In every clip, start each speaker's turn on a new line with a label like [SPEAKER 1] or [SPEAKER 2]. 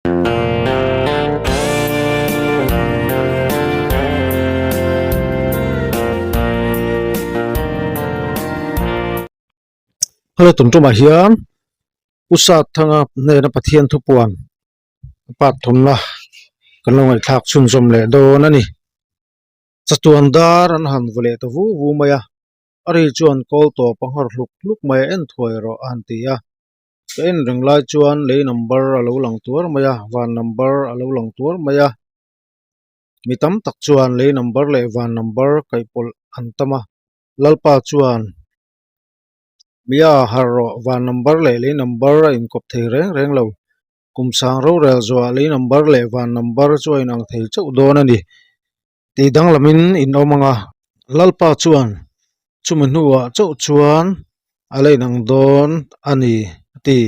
[SPEAKER 1] Hello tun tumah hian Pu Sathanga hnena Pathian thupuan part thumna kan lo ngaihthlak chhunzawm leh dawn a ni. Chatuan dar an han vaw leh ta vu vu mai a, a ri chuan kawl tawp a nghawr hluk hluk mai a, en thuai rawh a han ti a. Ka en reng lai chuan lei number a lo lang tuar mai a, van number a lo lang tuar mai a. Mi tam tak chuan lei number leh van number kaihpawlh an tam a, Lalpa chuan Mia harh rawh, van number leh lei number a inkawp thei reng reng lo. Kum sang rorel zuah lei number leh van number chu a inang thei chauh dawn a ni. Tih danglamin in awm ang a, Lalpa chuan chumi hnuah chauh chuan a la inang dawn a ni a ti.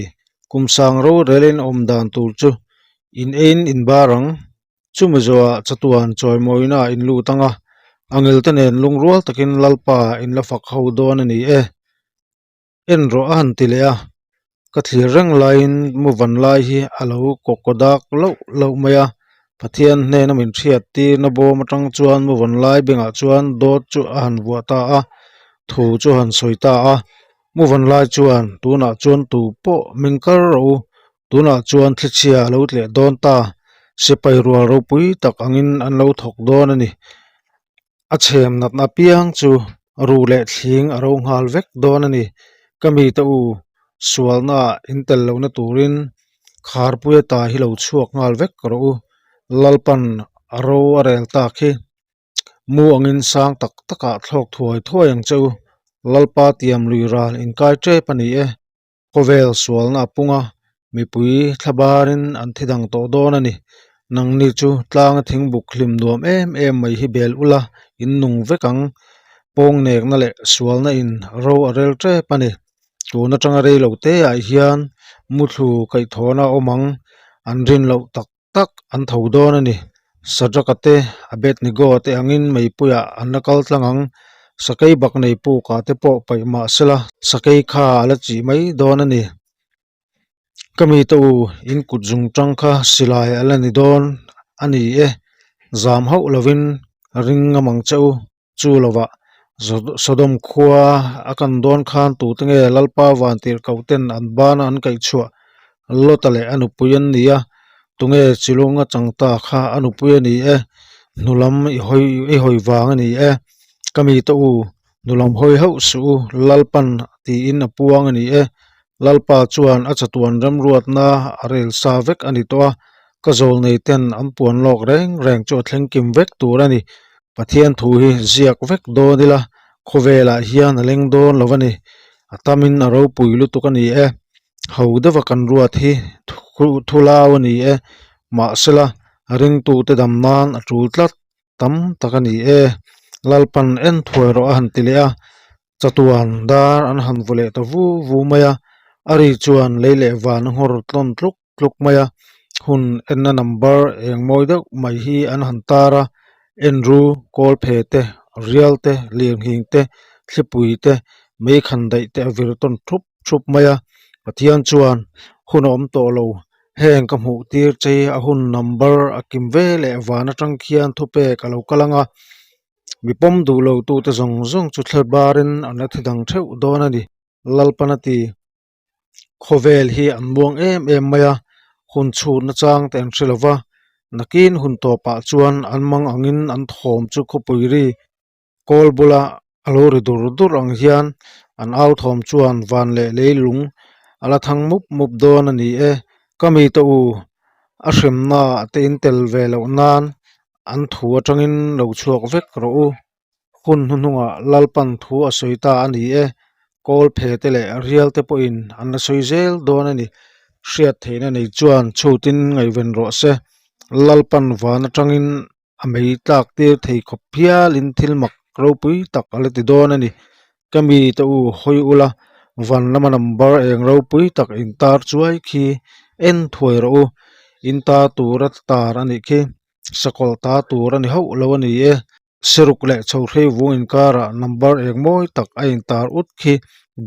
[SPEAKER 1] Kum sang rorelin awm dan tur chu in eiin in bar ang. Chumi zawhah chatuan chawimawina ah in lut ang a, angelte nen lungrual takin Lalpa in la fak ho dawn a ni e. En rawh a han ti leh a, ka thlir reng laiin muvan lai hi a lo kawkaw dak loh loh mai a, Pathian hnena min hriat tirna bawm atang chuan muvan lai bengah chuan dawt chu a han vuah ta a, thu chu a han sawi ta a, muvan lai chuan tunah chuan tu pawh min kal rawh u, tunah chuan thlichhia a lo tleh dawn ta, sipai rual ropui tak angin an lo thawk dawn a ni. A chhem natna piang chu ru leh thling a ro nghal vek dawn a ni. Ka mite u, sualna in tel lohna turin kharpuia ta hi lo chhuak nghal vek rawh u. Lalpan a ro a rel tak hi mu angin sang tak takah thlawk thuai thuai ang che u. Lalpa tiam lui ral inkai tep a ni e. Khawvel sualna a pung a, mipui thlabarin an thi dang tawh dawn a ni. Nangni chu tlanga thingbuk hlim nuam em em mai hi bel ula, in nung vek ang. Pawngnekna leh sualna in ro a rel tep a ni. Tun atanga rei lo te ah hian muthlu kaihthawhna a awm ang, an rin loh tak tak an tho dawn a ni. Sadraka te, Abednego te angin meipuiah an la kal tlang ang. Sakei bak nei pukah te pawh paih mah sela sakei kha a la chih mai dawn a ni. Ka mite u, in kut zung tang kha silai a la ni dawn a ni e, zam hauh lovin ring ngam ang che u. Chu lovah Sodom khua a kan dawn khan tute nge Lalpa vantirhkoh ten an bana an kaihchhuah Lota leh a nupui an ni a, tunge chilung a chang ta kha a nupui a ni e, hnulam i hawi i hawi vang a ni e, ka mite u hnulam hawi hauh suh u Lalpan tiin a puang a ni e, Lalpa chuan a chatuan remruatna a rel sa vek a ni tawh a, ka zawl nei ten an puan lawk reng reng chu a thleng kim vek tur a ni. Pathian thu hi ziak vek dawn ila khawvelah hian a leng dawn lo a ni. A tamin a ropui lutuk a ni e. Ho deuha kan ruat hi thu lau a ni e. Mahsela ringtute dam nan a tul tlat tam tak a ni e. Lalpan en thuai rawh a han ti leh a. Chatuan dar an han vaw leh ta vu vu mai a. A ri chuan lei leh van a nghawr tlawn tluk tluk mai a, hun enna number eng mawi deuh mai hi an han tar a, enru, kawlphe te, rial te, lirnghing te, thlipui te, meikhan daih te a vir tawn thup thup mai a, Pathian chuan hun a awm tawh lo, heng ka hmuh tir che a hun number a kim ve leh van atang khian thupek a lo kal ang a, mi pawm duh lo tute zawng zawng chu thler barin an la thi dang theuh dawn a ni, Lalpan a ti. Khawvel hi an muang em em mai a, hun chhut nachang te an hre lo va, nakin hun tawpah chuan an mang angin an thawm chu khawpui ri kawl bula a lo ri dur dur ang hian an au thawm chuan van leh leilung a la thang mup mup dawn a ni e. Ka mite u, a hremna te in tel ve loh nan an thu atangin lo chhuak vek rawh u. Hun hnuhnungah Lalpan thu a sawi ta a ni e, kawl phe te leh rial te pawhin an la sawi zel dawn a ni. Hriat theihna nei chuan chhutin ngaihven rawh se. Lalpan van atangin a mei tlak tir thei khawp phialin thil mak ropui tak a la ti dawn a ni. Ka mi te u hawi ula, van lama number eng ropui tak intar chuai khi en thuai rawh u, inta tura tar a nih khi. Sakawlh ta tur a ni hauh lo a ni e. Siruk leh chhohrei vung inkarah number eng mawi tak a intar ut khi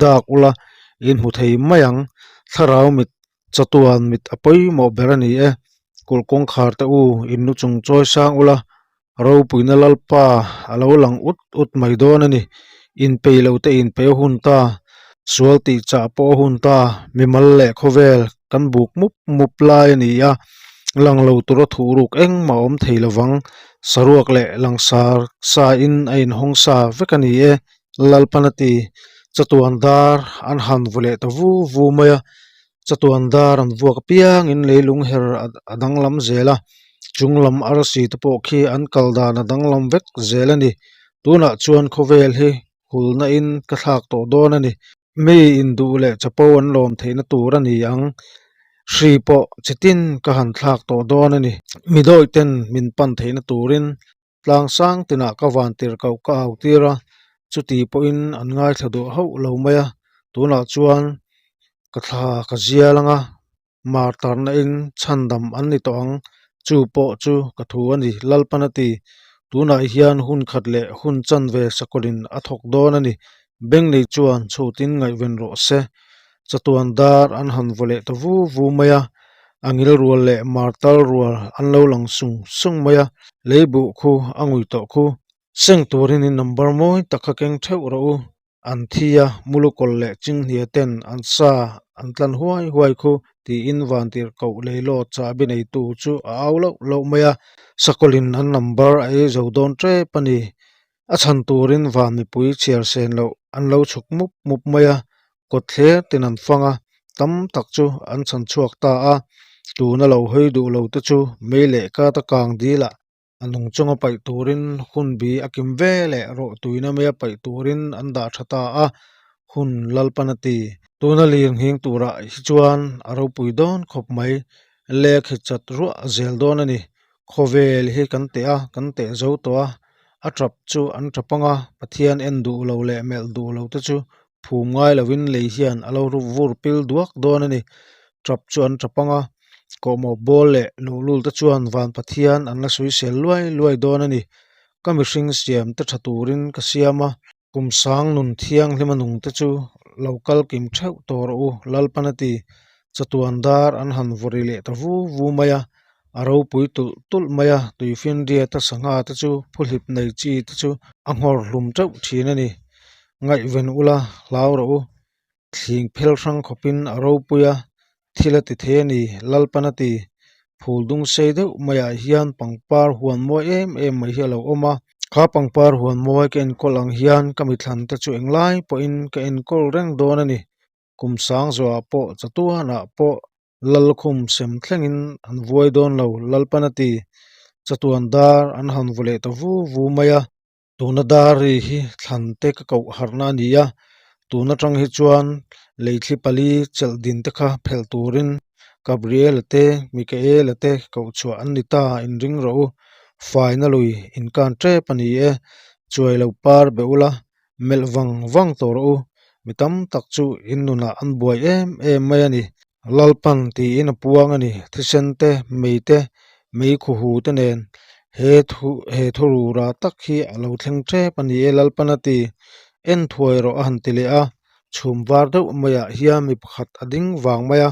[SPEAKER 1] dak ula in hmu thei mai ang. Thlarau mit chatuan mit a pawimawh ber a ni e. Kulh kawngkhar te u in lu chung chawi sang ula ropuina Lalpa a lo lang ut ut mai dawn a ni. Inpei lo te inpei a hun ta, sual tih chah pawh a hun ta, mimal leh khawvel kan buk mup mup lai a ni a, lang lo tura thuhruk engmah a awm thei lovang. Saruak leh langsar sa in a inhawng sa vek a ni e, Lalpan a ti. Chatuan dar an han vu leh ta vu vu mai a. Chatuan dar an vuak apiangin leilung her a danglam zel a, chung lam arsi te pawh khi an kal dan a danglam vek zel a ni. Tunah chuan khawvel hi hulna in ka thlak tawh dawn a ni. Mi induh leh chapo an lawm theihna tur a ni ang. Hri pawh chitin ka han thlak tawh dawn a ni. Mi dawih ten min pan theihna turin Tlang sang tinah ka van tir koh ka au tir a, chuti pawhin an ngaithla duh hauh lo mai a, tunah chuan ka thla ka zial ang a, mar tarna in chhandam an ni tawh ang, chu pawh chu ka thu a ni, Lalpan a ti. Tunah hian hun khat leh hun chanve sakawlin a thawk dawn a ni, Bengnei chuan chhutin ngaihven rawh se. Chatuan dar an han vaw leh ta vu vu mai a, a ngil rual leh martal rual an lo lang sung sung mai a, lei buh khu a ngui tawh khu. Seng turin in number mawi tak kha keng theuh rawh u, an thi a, mulukawlh leh chinghnia ten an sa an tlan huai huai khu tiin vantir koh leilawt chahbi neitu chu a au loh loh mai a, sakawlhin an number a ei zo dawn tep a ni. A chhan turin van mipui chhiar sen loh an lo chhuk mup mup mai a, kawt thler tin an fang a, tam tak chu an chhan chhuak ta a, tuna lo hawi duh lo te chu mei leh kata kang dilah a nung chunga paih turin hun bi a kim ve leh rawh tuina maia paih turin an dah tha ta a, hun Lalpan a ti. Tuna lir nghing turah hi chuan a ropui dawn khawp mai, lek hi chat ruah zel dawn a ni. Khawvel hi kan teh a, kan teh zo tawh a, a tap chu an tap ang a, Pathian en duh lo leh melh duh lo te chu phum ngai lovin lei hian a lo rup vur pil duak dawn a ni. Tap chu an tap ang a, kawhmawh bawl leh luhlul te chuan van Pathian an la sawisel luai luai dawn a ni. Ka mihring siam te tha turin ka siam a, kum sang nun thianghlima nung te chu lo kal kim theuh tawh rawh u, Lalpan a ti. Chatuan dar an han vawri leh ta vu vu mai a, a ropui tulh tulh mai a, tuifinriata sangha te chu phuhlip nei chi te chu a nghawr hlum teuh thin a ni. Ngaihven ula hlau rawh u, Thling phel hrang khawpin a ropui a, thil a ti thei a ni, Lalpan a ti. Phul dung sei deuh maiah hian pangpar huan mawi em em mai hi a lo awm a. Kha pangpar huan mawi ka enkawl ang hian ka mithlan te chu englai pawhin ka enkawl reng dawn a ni. Kum sang zawhah pawh chatuanah pawh Lalkhum sem thlengin an vuai dawn lo, Lalpan a ti. Chatuan dar an han vaw leh ta vu vu mai a. Tuna dar ri hi thlan te ka koh harhna a ni a, tun atang hi chuan leithli pali chelh din te kha phelh turin Gabriel-a te Mikael-a te koh chhuah an ni ta inring rawh u, faina lui inkan tep a ni e, chuai lo par be ula, melh vang vang tawh rawh u, mi tam tak chu in nunah an buai em em mai a ni. Lalpan tiin a puang a ni, thisen te, mei te, mei khuhu te nen he thu he thu rura tak hi a lo thleng tep a ni e Lalpan a ti. En thuai rawh a han ti leh a, chhum var deuh maiah hian mi pakhat a ding vang mai a,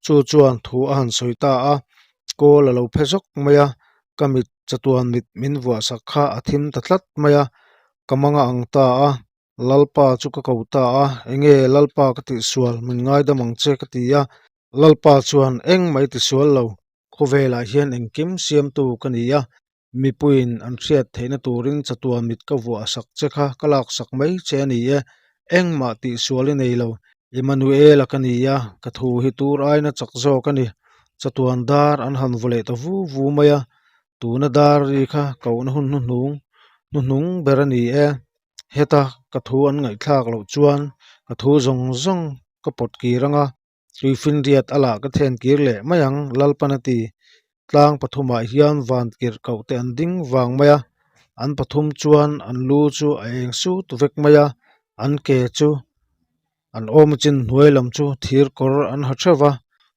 [SPEAKER 1] chu chuan thu a han sawi ta a, kawl a lo phe zawk mai a, ka mit chatuan mit min vuahsak kha a thim ta tlat mai a, ka manga ang ta a. Lalpa chu ka ko ta a, enge Lalpa ka tihsual, min ngaidam ang che ka ti a. Lalpa chuan engmah i tisual lo, khawvelah hian engkim siamtu ka ni a, mipuiin an hriat theihna turin chatuan mit ka vuah sak che kha ka laksak mai che a ni e, engmah tihsual i nei lo, Emmanuel-a ka ni a, ka thu hi tur aina chak zawk a ni, chatuan dar an han vaw leh ta vu vu mai a, tuna dar ri kha kohna hun hnuhnung hnuhnung ber a ni e. Heta ka thu an ngaihthlak loh chuan ka thu zawng zawng ka pawt kir ang a, tuifinriat a lah ka then kir leh mai ang, Lalpan a ti. Tlang pathumah hian van kirh koh te an ding vang mai a, an pathum chuan an lu chu a eng sut vek mai a, an ke chu an awm chin hnuai lam chu thir kawr an ha theuh va,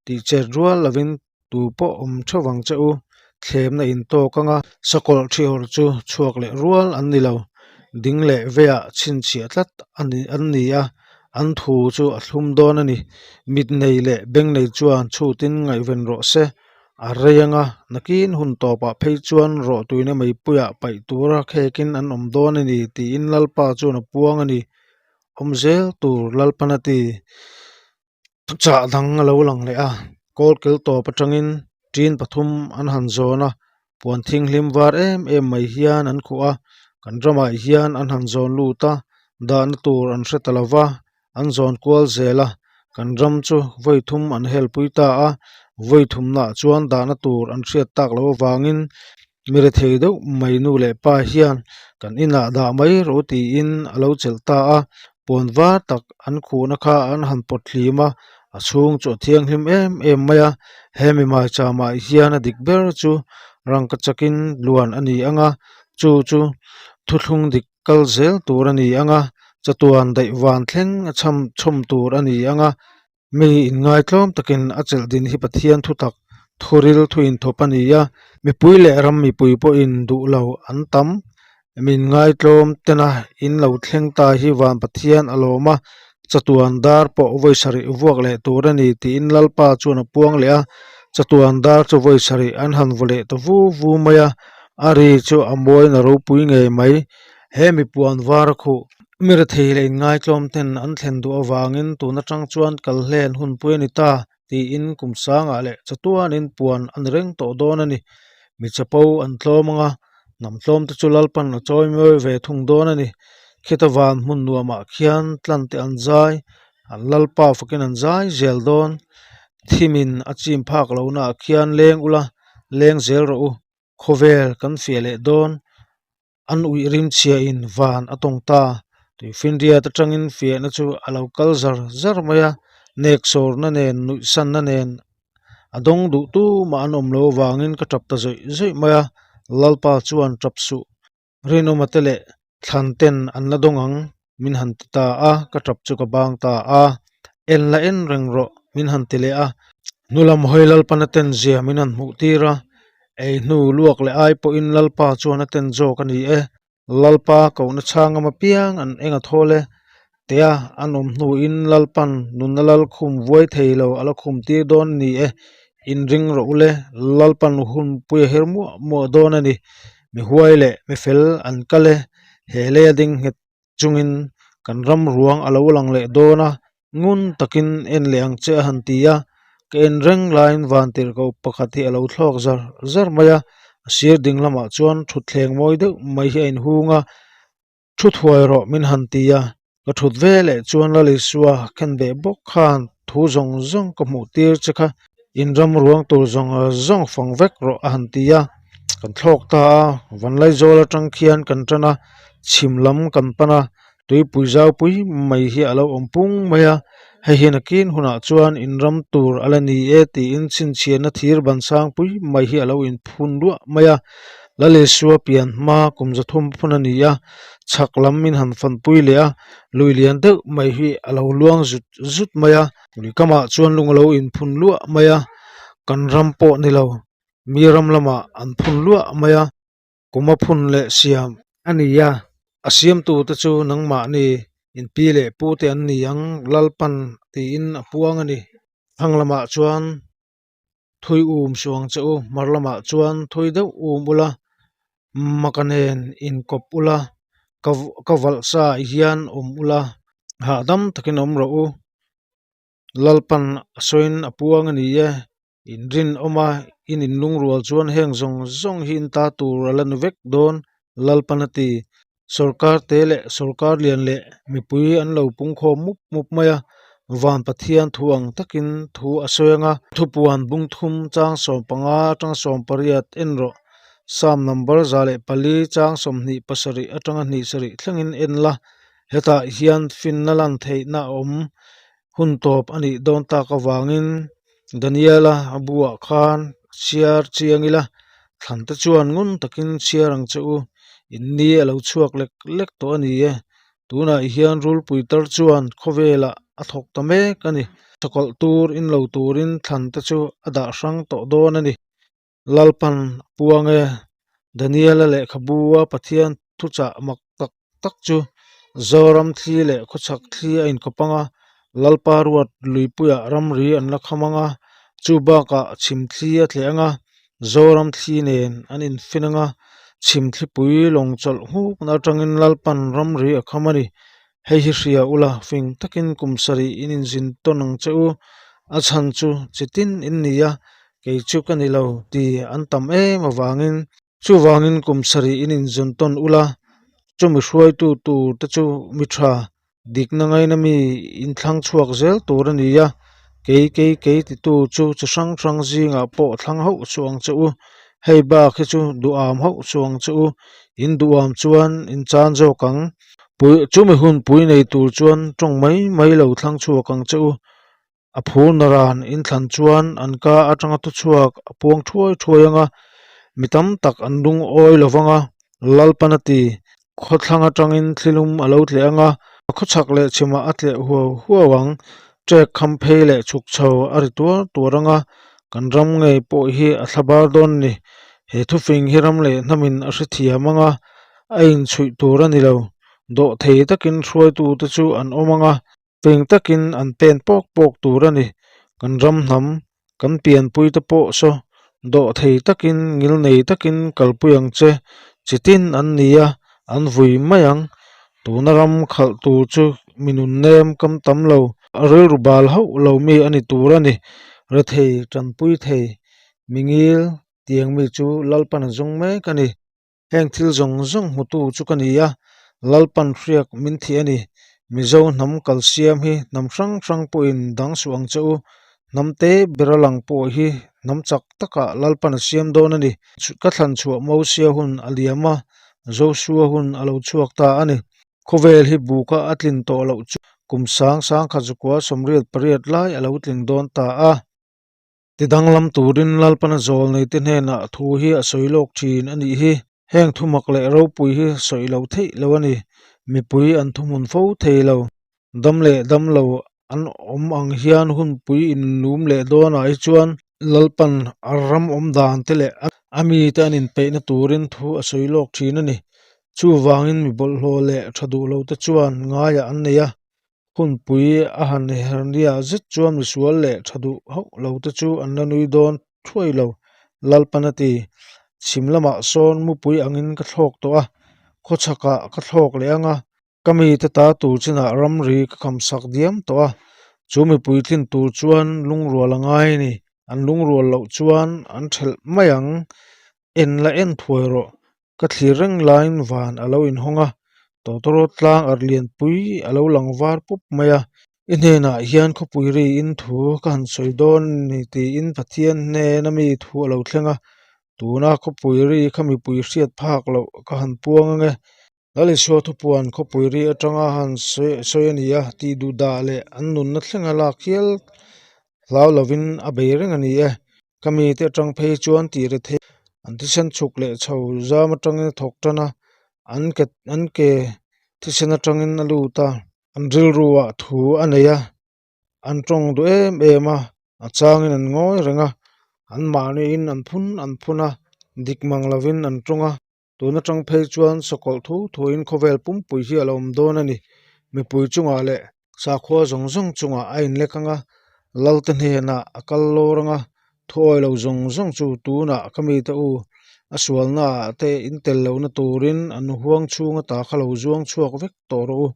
[SPEAKER 1] tih chet rual lovin Tu pawh awm theuh vang che u, thlemna in tawk anga sakawlh thihawr chu chhuak leh rual an ni lo. Ding leh veiah chhinchhiah tlat a ni an ni a, an thu chu a thlum dawn a ni. Mit nei leh beng nei chuan chhutin ngaihven rawh se. A rei anga, nakin hun tawpah phei chuan rawhtuina meipuiah paih tura khekin an awm dawn a ni tiin Lalpa chuan a puang a ni. Awm zel tur Lalpan a ti. Thuchah dang a lo lang leh a, kawlkel tawp atangin tin pathum an han zawn a, puan thinghlim var em em mai hian an khuh a, kan ramah hian an han zawn lut a, dahna tur an hre ta lo va, an zawn kual zel a, kan ram chu vawi thum an helpui ta a, vawi thumnaah chuan dahna tur an hriat tak loh avangin mi rethei deuh mai nu leh pa hian kan inah dah mai rawh u tiin a lo chelh ta a, puan var tak an khuhna kha an han pawt hlim a, a chhung chu a thianghlim em em mai a, hemi maicham ah hian a dik ber chu rangka chakin luan a ni ang a, chu chu thuthlung dik kal zel tur a ni ang a, chatuan daih van thleng a chham chhawm tur a ni ang a, mi inngaitlawm takin a chelh din hi Pathian thutak thuril thu inthawp a ni a, mipui leh ram mipui pawhin duh lo an tam, mi inngaitlawm tena in lo thleng ta hi van Pathian a lawm a, chatuan dar pawh vawi sarih vuak leh tur a ni tiin Lalpa chuan a puang leh a, chatuan dar chu vawi sarih an han vaw leh ta vu vu mai a. A ri chu a mawiin a ropui ngei mai. He mi puan var a khuh. Mi rethei leh inngaitlawm ten an thlen duh avangin tun atang chuan kal hlen hunpui a ni ta tiin kum sangah leh chatuanin puan a ni reng tawh dawn a ni. Mi chapo an tlawm ang a, hnam tlawm te chu Lalpan a chawi mawi ve thung dawn a ni. Khita van hmun nuamah khian tlan te an zai, an Lalpa fakin an zai zel dawn. Thimin a chim phak lohnaah khian leng ula, leng zel rawh u. Khawvel kan fiah leh dawn, an uih rim chhiahin van a tawng ta. Tuifinriat atangin fiahna chu a lo kal zar zar mai a, nek sawrna nen, nuihsanna nen a dawng duh tumah an awm lo avangin ka tap ta zawih zawih mai a, Lalpa chuan tap suh. Rinawma te leh thlan ten an la dawng ang min han ti ta a, ka tap chu ka bang ta a, en la en reng rawh min han ti leh a, hnulam hawi Lalpan a ten zia min han hmuh tir a, ei hnu luak leh ai pawhin Lalpa chuan a ten zawk a ni e, Lalpa kohna chhangam apiang an eng a thawl e, tia an awm hnuin Lalpan nunna lal khum vuai thei lo a la khum tir dawn a ni e, inring rawh u le, Lalpan hunpui a her muah muah dawn a ni, mi huai leh mi fel an kal e, he leia ding nghet chungin kan ram ruang a lo lang leh dawn a, ngun takin en leh ang che a han ti a, ka en reng laiin vantirhkoh pakhat hi a lo thlawk zar zar mai a, a sir ding lamah chuan thutthleng mawi deuh mai hi a inhung a. Thu thuai rawh min han ti a, ka thut ve leh chuan Lalisua khen beh bawk khan thu zawng zawng ka hmuh tir che kha in ram ruang tur zawng zawng fang vek rawh a han ti a, kan thlawk ta a, Vanlaizawl atang khian kan tan a, chhim lam kan pan a, tuipui zaupui mai hi a lo awm pung mai a, hei hi nakin hunah chuan in ram tur a la ni e tiin chhinchhiahna thir ban sangpui mai hi a lo inphun duah mai a. Lalisua pian hma kum zathum phun a ni a, chhak lam min han fanpui leh a, lui lian deuh mai hi a lo luang zut zut mai a, lui kamah chuan lung a lo inphun luah mai a, kan ram pawh ni lo, mi ram lamah an phun luah mai a, kuma phun leh siam a ni a, a siamtu te chu nangmahni inpi leh pu te an ni ang Lalpan tiin a puang a ni. Thlang lamah chuan Thui um suh ang che u, hmar lamah chuan thui deuh um ula, maka nen inkawp ula, ka ka valh sa ah hian awm ula, hahdam takin awm rawh u. Lalpan a sawiin a puang a ni e, in rinawm a, in inlungrual chuan heng zawng zawng hi in ta tur a la ni vek dawn, Lalpan a ti. Sorkar te leh sorkar lian leh mipui an lo pungkhawm mup mup mai a, van Pathian thu ang takin thu a sawi ang a. Thupuan bung thum chang 15 atanga 18 en rawh. Psalm number 104 chang 27 atanga hnih sarih thlengin en la, hetah hian finna lan theihna a awm hun tawp a nih dawn tak avangin Daniela a buah khan chhiar chiang ila, thlan te chuan ngun takin chhiar ang che u, in ni a lo chhuak lek lek tawh a ni e, tunah hian rulpui tar chuan khawvelah a thawk ta mek a ni, sakawlh tur in lo turin thlan te chu a dah hrang tawh dawn a ni. Lalpan a puang e, Daniela lehkhabu a Pathian thuchah mak tak tak chu Zoram thli leh khawchhak thli a inkawp ang a, Lalpa ruat luipuiah ramri an la kham ang a, Chu bakah chhim thli a tleh ang a, Zoram thli nen an infin ang a, chhim thlipui lawng chawlh nghukna atangin Lalpan ramri a kham a ni. Hei hi hria ula, fing takin kum sarih in inzin tawn ang che u, a chhan chu chitin in ni a, kei chu ka ni lo ti an tam em avangin. Chuvangin kum sarih in inzun tawn ula, chumi hruaitu tur te chu mi tha, dikna ngaina mi inthlang chhuak zel tur a ni a, kei kei kei titu chu chi hrang hrang zingah pawh thlang hauh suh ang che u, hei bak hi chu duham hauh suh ang che u, in duham chuan in chan zawk ang. Pui chumi hun pui nei tur chuan tawng mai mai lo thlang chhuak ang che u. A phur naran inthlan chuan an ka atanga thuchhuak a puang thuai thuai ang a, mi tam tak an lungawi lo vang a, Lalpan a ti. Khawthlang atangin thlilum a lo tleh ang a, khawchhak leh chhimah a tleh huau huau ang, ṭek kham phei leh chhuk chho a ri tuar tuar ang a, kan ram ngei pawh hi a thla bar dawn a ni. He thufing hi ram leh hnamin a hrethiam ang a, a inchhuih tur a ni lo. Dawhthei takin hruaitute chu an awm ang a, Fing takin an pen pawk pawk tur a ni. Kan ram hnam, kan pianpui te pawh saw dawh thei takin ngilnei takin kalpui ang che, chitin an ni a, an vui mai ang. Tuna ram khalh tur chu mi nunnem kam tam lo, a rilru bal hauh lo mi a ni tur a ni. Rethei, tanpui thei, mi ngil tiang mi chu Lalpan a zawng mek a ni. Heng thil zawng zawng hmutu chu ka ni a, Lalpan hriak min thih a ni. Mizo hnam kalsiam hi hnam hrang hrang pawhin dang suh ang che u. Hnam te ber a lang pawh hi hnam chak takah Lalpan a siam dawn a ni. Ka thlan chhuah Mosia hun a liam a, Josua hun a lo chhuak ta a ni. Khawvel hi buka a tlin tawh loh chu kum sang sang khat zakua 88 lai a lo tling dawn ta a. Ti danglam turin Lalpana zawl neite hnenah thu hi a sawi lawk thin a nih hi. Heng thumak leh ropui hi sawi lo theih lo a ni. Mipui an thuhmun fo thei lo. Dam leh dam lo an awm ang hian hunpui inlum leh dawnah hi chuan Lalpan a ram awm dan te leh a mite an inpeihna turin thu a sawi lawk thin a ni. Chuvangin mi bawlhhlawh leh tha duh lote chuan ngaiah an nei a. Hunpui a han her nia zet chuan misual leh tha duh hauh lo te chu an la nui dawn thuai lo, Lalpan a ti. Chhim lamah sawn mupui angin ka thlawk tawh a, khawchhakah ka thlawk leh ang a, ka mite ta tur chinah ramri ka khamsak diam tawh a, chu mipui tlin tur chuan lungrual a ngai a ni, an lungrual loh chuan an thelh mai ang, en la en thuai rawh, Ka thlir reng laiin van a lo inhawng a, tawtawrawt tlang ar lianpui a lo lang var pup mai a. I hnenah hian khawpui riin thu ka han sawi dawn a ni tiin Pathian hnena mi thu a lo thleng a, tuna khawpui ri kha mipui hriat phak loh ka han puang ange. Lal Isua thupuan khawpui ri atanga han sawi a ni a, tih duh dah leh an nunna thlenga lak hial hlau lovin a bei reng a ni e. Ka mite atang phei chuan tih ri thei an thisen chhuk leh chho zam atangin a thawk tan a, an ke an ke thisen atangin a lut a, an rilru ah thu a nei a, an tawng duh em em a, a changin an ngawi reng a, an mahniin an phun an phun a, dik mang lovin an tawng a. Tun atang phei chuan sakawlh thu thuin khawvel pumpui hi a lo awm dawn a ni. Mipui chungah leh sakhua zawng zawng chungah a inlek ang a, Lalte hnenah a kal lawr ang a, thuawi lo zawng zawng chu tunah ka mite u, a sualnaah te in tel lohna turin an huang chhung ata kha lo zuang chhuak vek tawh rawh u.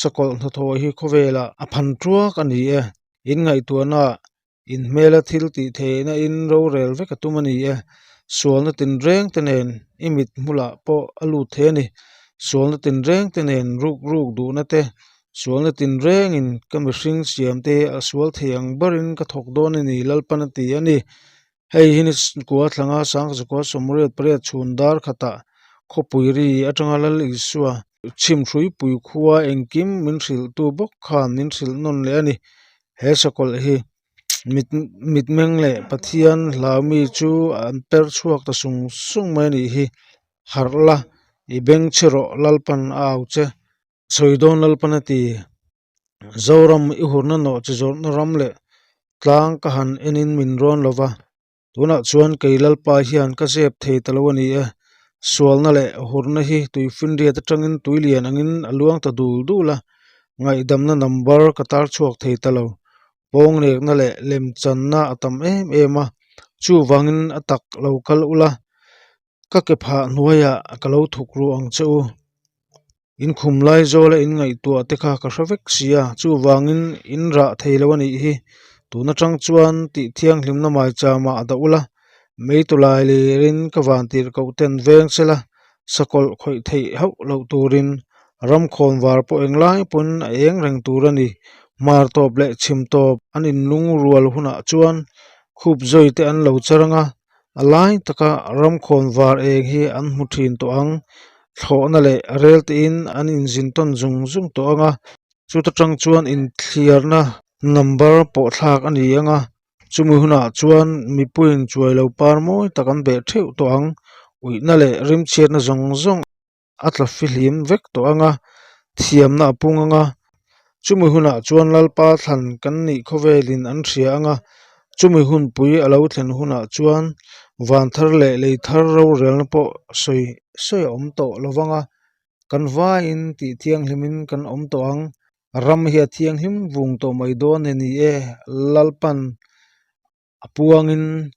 [SPEAKER 1] Sakawlh hnathawh hi khawvelah a phan tuak a ni e. In ngaihtuahnaah In hmela thil tih theihna in rorel vek a tum a ni e. Sualna tinreng te nen i mit hmulah pawh a lut thei a ni. Sualna tinreng te nen ruk ruk duhna te, sualna tinrengin ka mihring siam te hi a sual thei ang berin ka thawk dawn a ni Lalpan a ti a ni. Hei hi ni kua thlanga Sangzakua 88 chhun dar khatah khawpui ri atanga Lal Isua chhimhruipui khua engkim min hrilhtu bawk khan min hrilh nawn leh a ni. He sakawlh hi mit mitmeng leh Pathian hlau mi chu an per chhuak ta sung sung mai a nih hi. Harh la, i beng chhi rawh Lalpan a au che. Sawi dawn Lalpan a ti. Zoram i hurna nawh chi zawrhna ram leh tlang ka han enin min rawn lo va. Tunah chuan kei Lalpa hian ka zep thei ta lo a ni e. Sualna leh hurna hi tuifinriat atangin tuilian angin a luang ta dul dul a, ngaihdamna number ka tar chhuak thei ta lo. Pawnglekna leh lemchanna a tam em em a, chuvangin a tak lo kal ula, ka ke phah hnuaiah ka lo thuk ru ang che u. In khum lai zawla in ngaihtuah te kha ka hre vek si a, chuvangin in rah thei lo a nih hi. Tun atang chuan tih thianghlimna maichama a dah ula, mei tawlai lirin ka vantir koh ten veng sela, sakawlh khawih theih hauh loh turin ramkhawn var pawh englai pawn a eng reng tur a ni. Hmar tawp leh chhim tawp an inlungrual hunah chuan khup zawi te an lo char ang a, a lai taka ramkhawn var eng hi an hmu thin tawh ang. Thlawhna leh rel tein an inzin tawn zung zung tawh ang a, chuta tang chuan inthliarna number pawh thlak a ni ang a. Chumi hunah chuan mipuiin chuai lo par mawi tak an beh theuh tawh ang, uihna leh rimchhiatna zawng zawng a tla fihlim vek tawh ang a, thiamna a pung ang a. Chumi hunah chuan Lalpa thlan kan nih khawvelin an hria ang a, chumi hunpui a lo thlen hunah chuan van thar leh lei thar rorelna pawh sawi sawi a awm tawh lo vang a, kan vaiin tih thianghlimin kan awm tawh ang. Ram hi a thianghlim vung tawh mai dawn a ni e, Lalpan a puangin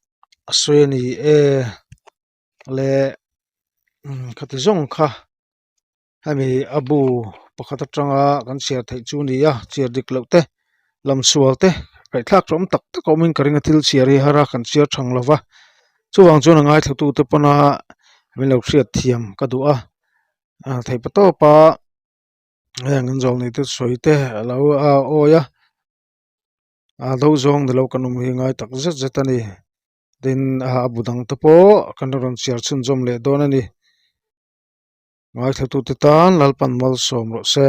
[SPEAKER 1] a sawi a ni e le khati zawng kha hemi a bu pakhat atanga kan chhiar theih chu a ni a, chhiar dik loh te lam sual te ngaihthlak ṭawm tak tak a awmin ka ring a thil chhiar hi har a kan chhiar ṭhang lo va chuvang chuan a ngaithlatute pawna min lo hriat thiam ka duh a theih patawp a. Heng an zawng nei te sawi te a lo a awi a a do zawng ni lo kan awm hi ngai tak zet zet a ni tin a bu dang te pawh kan rawn chhiar chhunzawm leh dawn a ni ngaithla tute tan Lalpan malsawm rawh se.